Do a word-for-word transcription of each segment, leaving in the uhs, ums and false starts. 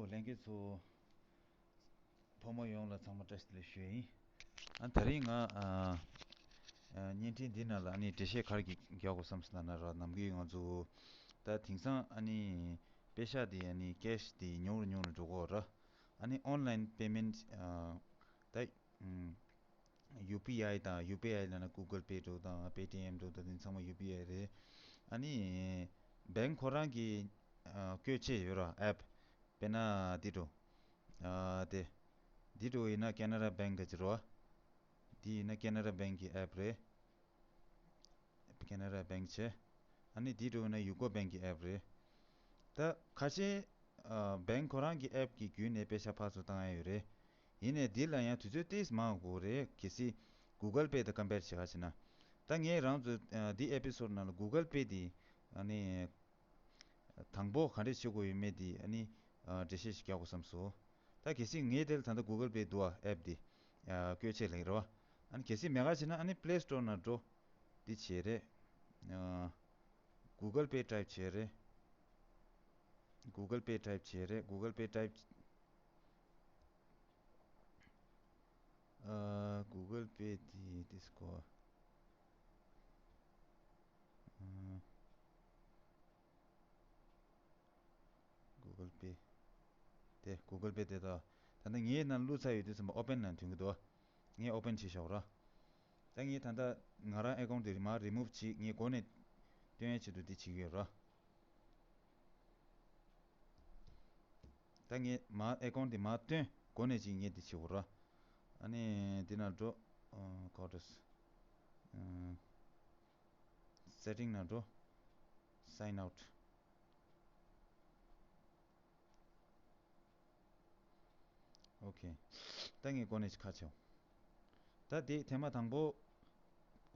ལྷན་རྒྱས་ཚོ། ཕོ་མོ་ཡོངས་ལ་ཚང་མ་བཀྲ་ཤིས་བདེ་ལེགས་ཞུ་ཡིན། ཨ་དེ་རིང་ང་ཨ་ཨ་བརྙན་འཕྲིན་འདི་ནང་ལ་ཨ་ནི་འགྲེལ་བཤད་ག་རེ་རྒྱག་དགོས་བསམ་སོང་ན་ར། ནམ་རྒྱུན་ང་ཚོ་ད་དེང་སང་ཨ་ནི་པེ་ཤག་འདི་ཨ་ནི་ཀེཤ་འདི་ཉུང་རུ་ཉུང་རུ་འགྲོ་གི་ཡོད་ར། ཨ་ནི་ཨོན་ལན་པེ་མེན་ཊི་ཨ་ད་ཨམ། ཡུ་པི་ཨའི་དང་། ཡུ་པི་ཨའི་ལབ་ན་གུ་གལ་པེ་འདྲ་བོ་དང་པེ་ཊི་ཨེམ་འདྲ་བོ་དང་། དེ་ཚང་མ་ཡུ་པི་ཨའི་རེད། ཨ་ནི་བེང་ཁོ་རང་གི་ཨ་བཀོལ་ཆས་ཡོད་ར། ཨེབ་དཔེར་ན་འདི་འདྲ་བོ། ཨ་དེ་འདི་འདྲ་བོ་ཡིན་ན་ཀེ་ན་ར་བེང་གི་ཅིག་རེད་བ། འདི་ཡིན་ན་ཀེ་ན་ར་བེང་གི་ཨེབ་རེད། ཀེ་ན་ར་བེང་བྱས། ཨ་ནི་འདི་འདྲ་བོ་ཡིན་ན་ཡུ་ཀོ་བེང་གི་ཨེབ་རེད། ད་ཁ་ཤས་ཨ་བེང་ཁོ་རང་གི་ཨེབ་ཀྱི་བརྒྱུད་ནས་པེ་ཤག་ཕར་ཚུར་བཏང་ཡ་ཡོད་རེད། ཡིན་ནའི་འདི་ལ་ཡང་དུས་ཚོད་ཏོག་ཙམ་མང་དགོས་རེད། གལ་སྲིད་གུ་གལ་པེ་དང་ཀམ་པེར་བྱེད་ག་བྱེད་ན། ད་ངས་རང་ཚོ་ཨ་འདི་ཨེ་པི་སོ་ཌི་ནང་ལ་གུ་གལ་པེ་འདི་ཨ་ནི་དང་པོ་ག་འདྲས་བྱེད་དགོས་ཡོད་མེད་འདི་ཨ་ནི་ཨ་འགྲེལ་བཤད་ཞིག་རྒྱག་དགོས་བསམ་སོང་། ད་གལ་སྲིད་ངའི་དེ་ལ་ད་ལྟ་གུ་གལ་པེ་འདུག་ཨ། ཨེབ་འདི་ཨ་བཀོལ་ཆས་ལ་ཡིན་རེད་བ། ཨ་ནི་གལ་སྲིད་མེད་ག་བྱེད་ན་ཨ་ནི་པི་ལེ་སི་ཊོར་ནང་འགྲོ། འདི་བྱེད་རེད། ཨ་གུ་གལ་པེ་ཊའིབ་བྱེད་རེད། གུ་གལ་པེ་ཊའིབ་བྱེད་རེད། གུ་གལ་པེ་ཊའིབ། ཨ་གུ་གལ་པེ་དེ་དེ་སྐོར། ཨ་གུ་གལ་པེ། དེ་གུ་གལ་པེ་དེ་ད་ད་ལྟ་ངའི་ནང་བླུགས་ཚར་ཡོད་དུས་ཙམ་པ་ཨོ་པན་ནང་ཐོན་གྱི་འདུག་ངས་ཨོ་པན་བྱེད་ཤོག་ར། ད་ངས་ད་ལྟ་ང་རང་ཨེ་ཀའུན་ཊི་དེ་མར་རི་མུབ་བྱེད། ངས་འགོ་ནས་སྟོན་ཡ་ཆེད་དུ་འདི་བྱེད་ཀྱི་ཡོད་ར། ད་ངས་མར་ཨེ་ཀའུན་ཊི་དེ་མར་བཏོན། འགོ་ནས་ཅིག་ངས་འདི་བྱེད་དགོས་ར། ཨ་ནི་འདི་ནང་འགྲོ། ཨ་ཁོ་ཏོས། ཨ་སེ་ཊིང་ནང་འགྲོ། སའིན་ཨའུཊ། ཨོ་ཁེ། ད་ངས་འགོ་ནས་ཅིག་ཁ་ཕྱེའོ། ད་དེ་ཐེངས་མ་དང་པོ་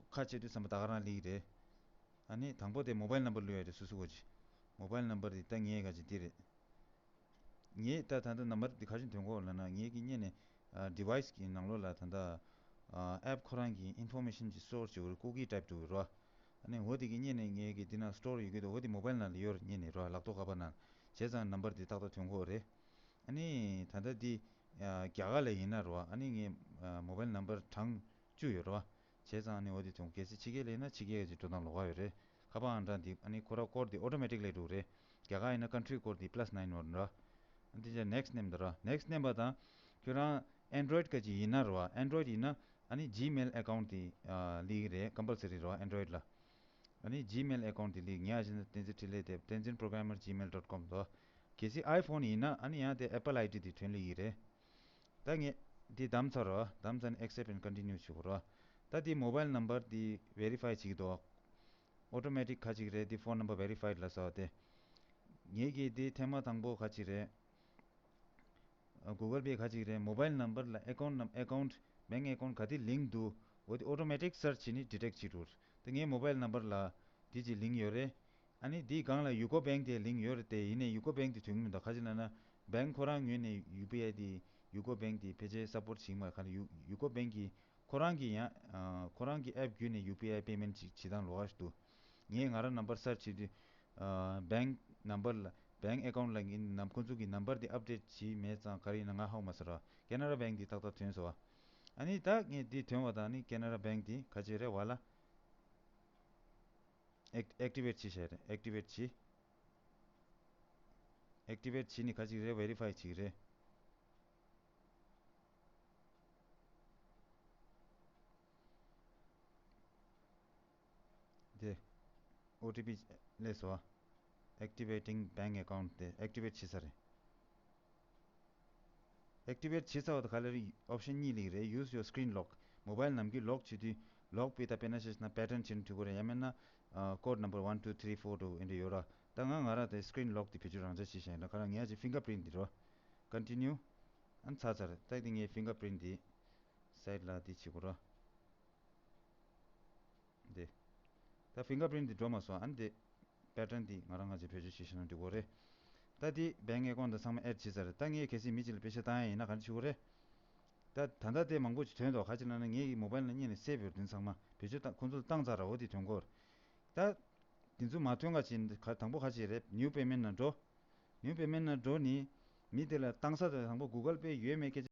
ཁ་ཕྱེ་དུས་ཙམ་པ་ད་ག་རང་སླེབས་ཀྱི་རེད། ཨ་ནི་དང་པོ་དེ་མོ་བྷའིལ་ནམ་བར་བླུགས་ཡ་རེད། སོ་སོ་གོ་ཅི། མོ་བྷའིལ་ནམ་བར་དེ་ད་ངའི་ག་ཅི་འདི་རེད། ངས་ད་ད་ལྟ་ནམ་བར་འདི་ག་བྱས་ཐོན་གོ་ལབ་ན། ངས་ཀྱི་སྔོན་ནས་ཨ་ཌི་ཝའི་སི་གི་ནང་ལོགས་ལ་ད་ལྟ་ཨ་ཨེབ་ཁོ་རང་གི་ཨིན་ཕོར་མེ་ཤན་ཅིག་སི་ཊོར་བྱེད་དགོས་རེད། ཀུ་ཀི་ཊའིབ་འགྲོ་གི་རེད་བ། ཨ་ནི་འོ་དེ་གི་སྔོན་ནས་ངས་ཀྱི་འདི་ན་སི་ཊོར་ཡོད་ཀྱི་འདུག་འོ་དེ་མོ་བྷའིལ་ནང་ལ་ཡོད་རེད། སྔོན་ནས་རེད་བ། ལག་ཐོག་ཁ་པར་ནང་བྱས་ཙང་ནམ་བར་འདི་ཏག་ཏག་ཐོན་གོ་རེད། ཨ་ནི་ད་ལྟ་འདི་ཨ་རྒྱ་གར་ལ་ཡིན་ན་རེད་བ། ཨ་ནི་ངས་ཨ་མོ་བྷའིལ་ནམ་བར་གྲངས་བཅུ་ཡོད་རེད་བ། བྱས་ཙང་ནི་འོ་དེ་ཐོན། གལ་སྲིད་ཕྱི་རྒྱལ་ལ་ཡིན་ན་ཕྱི་རྒྱལ་གྱི་འགྲོ་སྟངས་ལོགས་ཀ་ཡོད་རེད། ཁ་པར་ཨང་གྲངས་འདི་ཨ་ནི་ཁོ་ར་ཀོཌ་འདི་ཨོ་ཊོ་མེ་ཊིག་ལ་འགྲོ་གི་རེད། རྒྱ་གར་ཡིན་ན་ཀན་ཊི་རི་ཀོཌ་འདི་པ་ལ་སི་ནའིན་ཡོད་རེད། ཨ་འདི་ཅག་ནེག་སི་ཊི་མནན་ད་ར། ནེག་སི་ཊི་མནན་པ་དང་ཁྱོད་རང་ཨེན་ཌོ་རོ་ཡིཌ་ག་ཅིག་ཡིན་ན་རེད་བ། ཨེན་ཌོ་རོ་ཡིཌ་ཡིན་ན་ཨ་ནི་ཇི་མེལ་ཨེ་ཀའུན་ཊི་འདི་ཨ་སླེབས་ཀྱི་རེད། ཀམ་པལ་སི་རི་རེད་བ་ཨེན་ཌོ་རོ་ཡིཌ་ལ། ཨ་ནི་ཇི་མེལ་ཨེ་ཀའུན་ཊི་འདི་སླེབས། ངའི་ཨ་ཅེ་བསྟན་འཛིན་འཕྲིན་ལས་དེ་བསྟན་འཛིན་པོ་རོ་གྷ་ར་མར་ཇི་མེལ་ཌོཊ་ཀོམ་དོ། གལ་སྲིད་ཨའི་ཕོན་ཡིན་ན་ཨ་ནི་ཡང་དེ་ཨེ་པལ་ཨའི་ཌི་འདི་ཐོན་སླེབས་ཀྱི་རེད། ད་ངས་འདི་བདམས་ཚར་རོ། བདམས་ཚར་ནས་ཨེག་སེབ་ཊི་ཨེན་ཌི་ཀོན་ཊི་ནིའུ་བྱེད་དགོས་རོ། ད་འདི་མོ་བྷའིལ་ནམ་བར་འདི་ཝེ་རི་ཕའི་བྱེད་ཀྱི་འདུག་ཨོ་ཊོ་མེ་ཊིག་ག་ཅིག་རེད། འདི་ཕོན་ནམ་བར་ཝེ་རི་ཕའིཌ་ལབ་ས་བ་དེ། ངེད་ཀྱིས་འདི་ཐེངས་མ་དང་པོ་ག་ཅིག་རེད། གུ་གལ་པེ་ག་ཅིག་རེད། མོ་བྷའིལ་ནམ་བར་ལ་ཨེ་ཀའུན་ཊི་ནམ་ཨེ་ཀའུན་ཊི་བེང་ཨེ་ཀའུན་ཊི་ག་དེ་ལིངྐ་འདུག་འོ་དེ་ཨོ་ཊོ་མེ་ཊིག་སར་ཆི་བྱས་ནས་ཌི་ཊེག་བྱེད་འགྲོ། དེ་ངའི་མོ་བྷའིལ་ནམ་བར་ལ་དེ་ཅིག་ལིངྐ་ཡོད་རེད། ཨ་ནི་དེའི་སྒང་ལ་ཡུ་ཀོ་བེང་དེ་ལིངྐ་ཡོད་རེད་དེ། ཡིན་ནའི་ཡུ་ཀོ་བེང་དེ་ཐོན་གྱི་མི་འདུག་ག་ཅི་ལབ་ན་བེང་ཁོ་རང་ངོས་ནས་ཡུ་པི་ཨའི་དེ་ཡུ་ཀོ་བེང་དེ་ཕལ་ཆེར་སབ་པོརཊ་བྱེད་ཀྱི་མ་རེད། ག་ལ་ཡུ་ཡུ་ཀོ་བེང་གི་ཁོ་རང་གི་ཡང་ཨ་ཁོ་རང་གི་ཨེབ་བརྒྱུད་ནས་ཡུ་པི་ཨའི་པེ་མེན་ཊི་ཅིག་བྱེད་སྟངས་ལོགས་ཀ་ཞིག་འདུག་ངས་ང་རང་ནམ་བར་སར་ཆི་བྱས་དུས་ཨ་བེང་ནམ་བར་ལ་བེང་ཨེ་ཀའུན་ཊི་ལ་ངའི་ནམ་ཁོ་ཚོ་གི་ནམ་བར་དེ་ཨབ་ཌེཊ་བྱས་མེད་ཙང་ག་རེ་ཡིན་ན་ང་ཧ་གོ་མ་སོང་ར། ཀེ་ན་ར་བེང་དེ་ཏག་ཏག་ཐོན་སོང་བ། ཨ་ནི་ད་ངས་དེ་ཐོན་བ་དང་ནི་ཀེ་ན་ར་བེང་དེ་ག་ཅིག་རེད་བ་ལ། ཨེག་ཨེག་ཊི་ཝེཊ་བྱས་བཞག་རེད། ཨེག་ཊི་ཝེཊ་བྱས། ཨེག་ཊི་ཝེཊ་བྱས་ནས་ག་ཅིག་རེད། ཝེ་རི་ཕའི་བྱེད་ཀྱི་རེད། དེ་ཨོ་ཊི་པི་སླེབས་སོང་བ། Activating bank account དེ་ཨེག་ཊི་ཝེཊ་བྱས་ཚར་རེད། ཨེག་ཊི་ཝེཊ་བྱས་ཚར་བ་དང་ག་ལེར་ཨོབ་ཤན་གཉིས་སླེབས་རེད། Use your screen lock. མོ་བྷའིལ་ནམ་རྒྱུན་ལོག་བྱེད་དུས་ལོག་པའི་ད་དཔེར་ན་བཤད་ན་པེ་ཊརན་བྱེད་ན་འགྲིག་གི་རེད། ཡང་མིན་ན་ཀོཌ་ནམ་བར་ཝན་ཊུ་ཐི་རི་ཕོར་འདྲ་བོ་འདི་འདྲ་ཡོད་ར། ད་ང་ང་རང་དེ་སི་ཀི་རིན་ལོག་དེ་བེད་སྤྱོད་རང་འཇགས་བྱས་བཞག་ཡིན་ན། ཁ་རང་ངའི་ཨ་ཅེ་ཕིང་གར་པི་རིན་དེ་རོ། ཀོན་ཊི་ནིའུ། ཨ་ནི་ཚར་ཚར། ད་དེ་ངའི་ཕིང་གར་པི་རིན་དེ་སའིཌ་ལ་དེ་བྱེད་དགོས་རོ། དེ། ད་ཕིང་གར་པི་རིན་དེ་འགྲོ་མ་སོང་། ཨ་ནི་དེ་པེ་ཊརན་དེ་ང་རང་ང་ཅེ་བེད་སྤྱོད་བྱེད་ཤེས་ན་འགྲིག་གི་རེད། ད་དེ་བེང་ཨེ་ཀའུན་ཊི་དང་ཚང་མ་ཨེཌ་བྱས་ཚར་རེད། ད་ངས་གལ་སྲིད་མི་གཅིག་ལ་པེ་ཤག་བཏང་ཡ་ཡིན་ན་ག་འདྲ་བྱེད་དགོས་རེད། ད་ད་ལྟ་དེ་མང་པོ་ཅིག་ཐོན་འདུག་ག་ཅི་ལབ་ན་ངའི་མོ་བྷའིལ་ནང་སྔོན་ནས་སེབ་ཡོད་རེད། དེ་ཚང་མ་བེད་སྤྱོད་བཏང་ཁོང་ཚོ་ལ་བཏང་ཚར་ར། འོ་དེ་ཐོན་གྱི་ཡོད་རེད། ད་དེ་ཚོ་མ་ཐོན་ག་ཅིག་ག་དང་པོ་ག་ཅིག་རེད། ནིའུ་པེ་མེན་ཊི་ནང་འགྲོ། ནིའུ་པེ་མེན་ཊི་ནང་འགྲོ་ནི། མི་དེ་ལ་བཏང་ས་དེ་དང་པོ་Google Pay ཡོད་མེད་སྐད་ཆ།